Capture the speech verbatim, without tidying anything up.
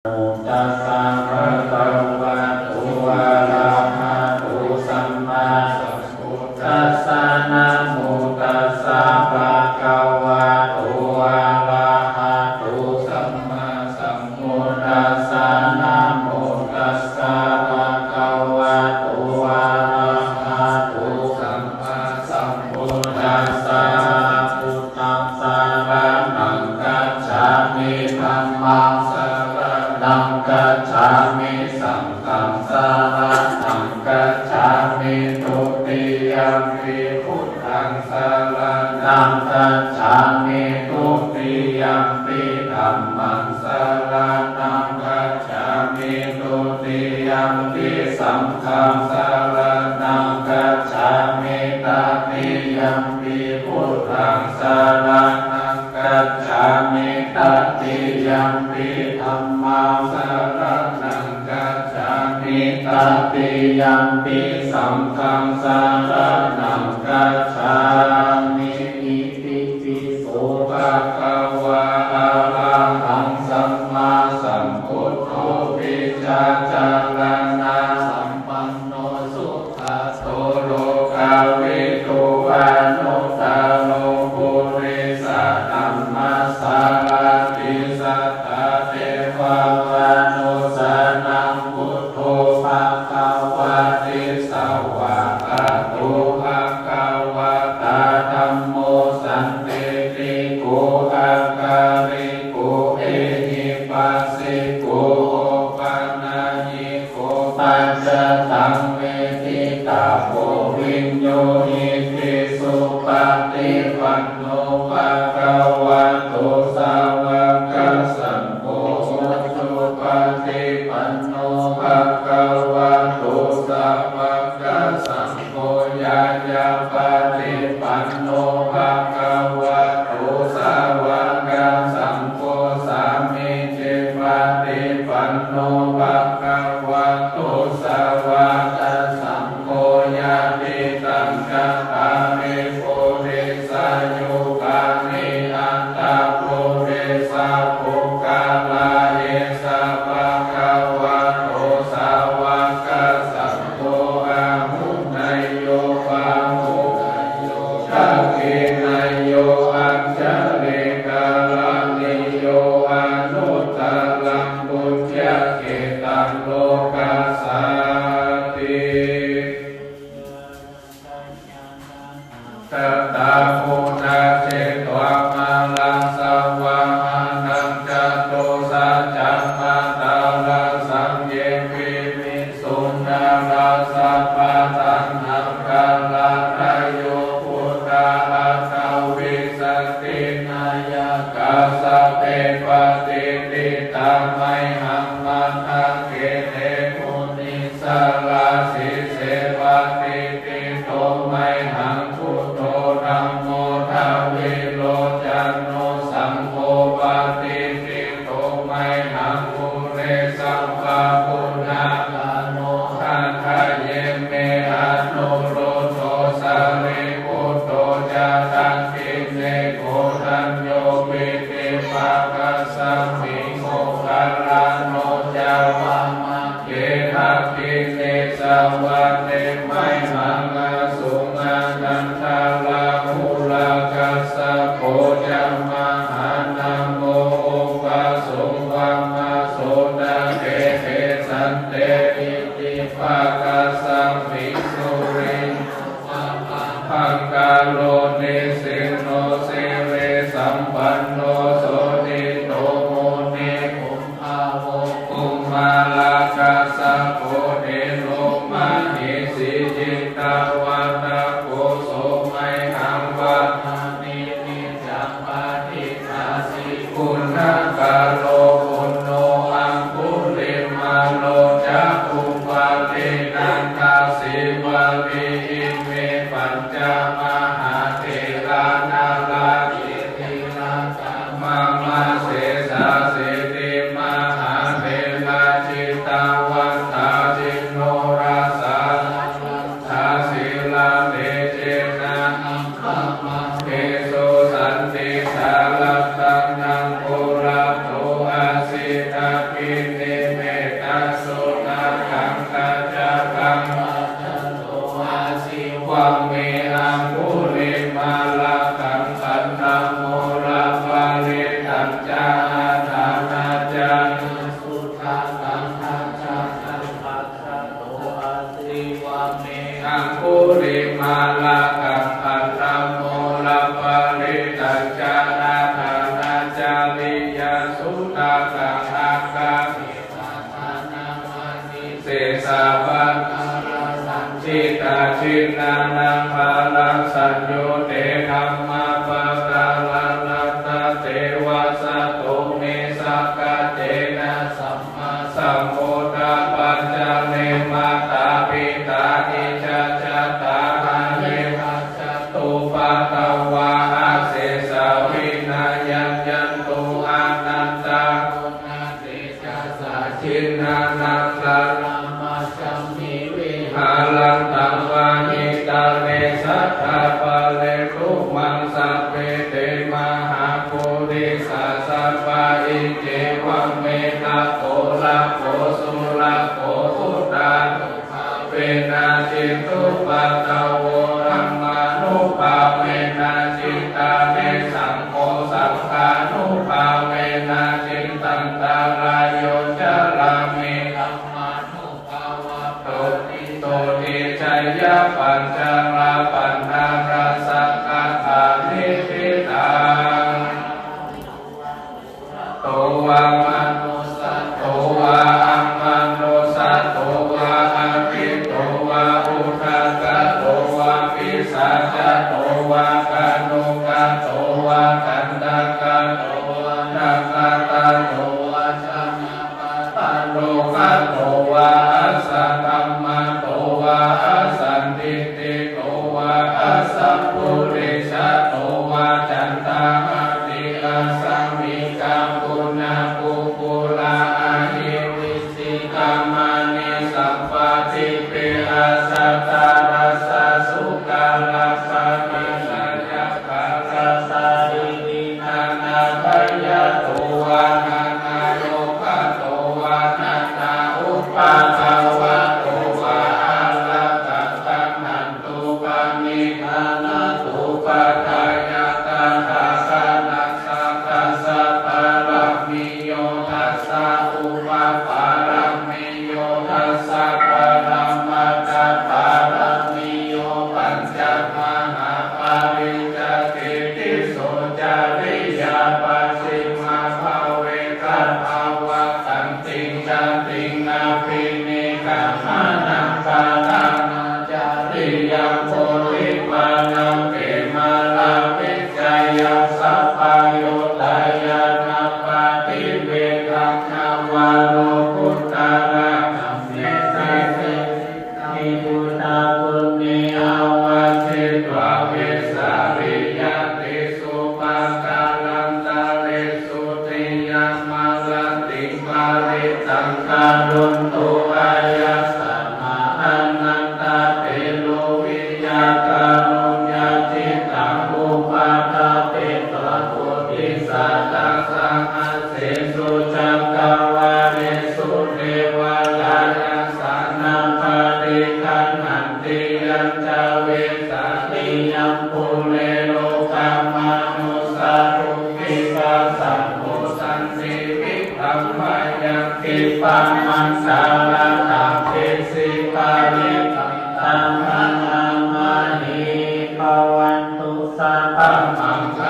Namo tassa bhagavato arahato sammāsambuddhassa. Namo tassa bhagavato arahato sammāsambuddhassa. Namo tassa bhagavato arahato sammāsambuddhassa. Buddhaṃ saraṇaṃ gacchāmi. Dhammaṃ saraṇaṃ gacchāmi. Saṅghaṃ saraṇaṃ gacchāmi. Dutiyampi buddhaṃ saraṇaṃ gacchāmi. Dutiyampi dhammaṃ saraṇaṃ gacchāmi. Dutiyampi saṅghaṃ saraṇaṃ gacchāmi. Tatiyampi buddhaṃ saraṇaṃ gacchāmi. Tatiyampi dhammaṃ saraṇaṃ gacchāmi. Tatiyampi saṅghaṃ saraṇaṃ gacchāmi. Itipi so bhagavā arahaṃ sammāsambuddho vijjācaraṇasampanno sugato lokavidū anuttaro purisadammasārathi satthā devamanussānaṃ buddho bhagavāti. Svākkhāto bhagavatā dhammo sandiṭṭhiko akāliko ehipassiko opanayiko paccattaṃ veditabbo viññūhīti. Supaṭipanno bhagavato sāvakasaṅgho, ujupaṭipanno bhagavato sāvakasaṅgho, ñāyapaṭipanno bhagavato sāvakasaṅgho, sāmīcipaṭipanno bhagavato sāvakasaṅgho, yadidaṃ cattāri purisayugāni aṭṭha purisapuggalā, esa bhagavato sāvakasaṅgho, āhuneyyo pāhuneyyo dakkhiṇeyyo añjalikaraṇīyo anuttaraṃ puññakkhettaṃ lokassāti. Gatā buddhā jetvā māraṃ savāhanaṃ, catusaccāsabhaddānaṃ saññim vimiccuṃ narāsabhā. Taṇhaṅkarādayo buddhā aṭṭhavīsati nāyakā, sabbe patiṭṭhitā mayhaṃ matthake te muni ssarā. Sīse patiṭṭhito mayhaṃ buddho dhammo dvilocano, saṅgho patiṭṭhito mayhaṃ ure sabbaguṇākaro. Hadaye me anuruddho sārīputto ca dakkhiṇe, koṇḍañño piṭṭhibhāgasmiṃ moggallāno ca vāma ke. Dakkhiṇe savane mayhaṃ āsuṃ ānandarāhulā, kassapo ca mahānāmo ubhāsuṃ vāmasotake. Kesante piṭṭhibhāgasmiṃ suriyo va pabhaṅkaro, nisinno sirisampanno sobhito munipuṅ gavo. Kumārakassapo thero mahesī cittavādako, so mayhaṃ vadane niccaṃ patiṭṭhāsi guṇākaro. Puṇṇo aṅgulimālo ca Mettasuttakaṃ dhajaggaṃ, bhaddantō āsi vāme aṅgulimālakaṃ. Khandhamoraparittañca āṭānāṭiyasuttakaṃ, dhajaggaṃ bhaddantō āsi vāme aṅgulimālakaṃ. Khandhamoraparittañca āṭānāṭiyasuttakaṃ, ākāse pātālaṃ āsi sesā pākārasaṇṭhitā. Cīnānaṃ balaṃ saññutte dhammapākāraladdhā, tevā sato me sakkacena sammāsambuddhapaccaññe. Mātā pitā nisajjatā, ayevañca cupaddavā, asesā vinayaṃ yantu anantaguṇa tejasā. Cīnānaṃ dāraṃ majjhamhi vihāraṃ, dvāraṃ itaṃ nesattha, pālentu maṃ sabbe te mahāpurisāsabhā. Iccevametapo rāgo surakkho, buddhānubhāvena jitupaddavo, dhammānubhāvena jitārisaṅgho, saṅghānubhāvena jitantarāyo, carāmi dhammānubhāvapālito. Icceyya pañca rā paññārasagatā niṭṭhitā, to vā manussato vā amanussato vā, ariyo vā uṇhagato vā pisācato vā khāṇukato vā kaṇṭakato vā nakkhattato vā, janapadarogato vā asaddhammato vā asandiṭṭhito vā asappurisato vā, caṇḍahatthiassamigagoṇakukkuraahivicchikamaṇisappadīpi asaddharassasūkarabhāgi, sayakkharatari nānābhayato vā nānārogato vā nānāupaddavato vā, ārakkhaṃ gaṇhantu paṇidhānaṃ. Dubbadayā tathāgatassa dasa pāramiyo, dasa upapāramiyo, dasa paramatthapāramiyo, pañca mahāpariccāge tisso cariyā pacchimabhave gabbhāvakkantiṃ jātiṃ abhinikkhamanaṃ padhānacariyaṃ bodhipallaṅke māravijayaṃ sabbaññutañāṇappaṭivedhaṃ navalokuttaradhamme sīse buddhaguṇe āvajjitvā vesāliyā tīsu pākārantaresu tiyāmarattiṃ parittaṃ karonto āyasmā Anantatejavīyakāruññacittaṃ upaṭṭhapetvā koṭisatasahas sesu cakkavāḷesu devakāyā sānā paṭiggaṇhanti yañca vesāliyaṃ pure rogāmanussadubbhikkhasambhūtantividhaṃ mayaṃ khippamāntaradhāpesi parittaṃ taṃ bhaṇāma he. Bhavatu sabbamaṅgalaṃ